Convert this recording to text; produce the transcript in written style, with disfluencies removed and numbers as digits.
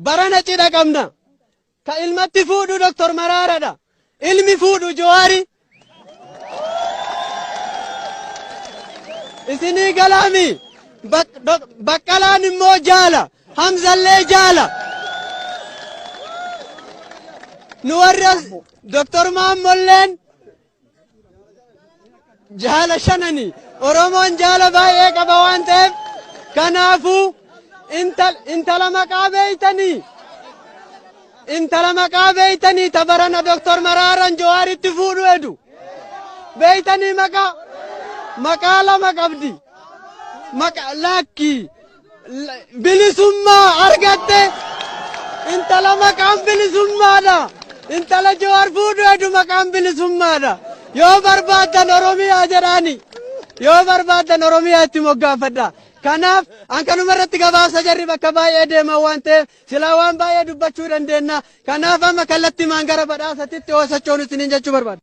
Barana cidha qabna. Ka ilmatti fuudhu Dr. Maraaradha. Ilmi fuudhu Jawaari. Isinii galaami. Baqqalaan immoo jaala. Hamzallee jaala. Nu warri as Dr. Maammolleen jaala shanani. Oromoon jaala baay'ee qaba waan ta'eef kanaafuu intala maqaa beeytanii intala maqaa beeytanii ta barana Dr. Maraaran Jawaaritti fuudhu edu beeytanii maqaa lama qabdi maqa lakki bilisummaa argatte. Intala maqaan bilisummaadha. Intala Jawaar fuudhu edu maqaan bilisummaadha. Yoo barbaaddan Oromiyaa jedhaani, yoo barbaaddan Oromiyaa itti moggaafadha. Kanaaf an kanuma irratti gabaasa, jarri bakka baay'ee deeman waan ta'eef silaa waan baay'ee dubbachuu dandeenya. Kanaaf amma kallattii maan gara badhaasatitti hoosachoon isiniin jechuu barbaada.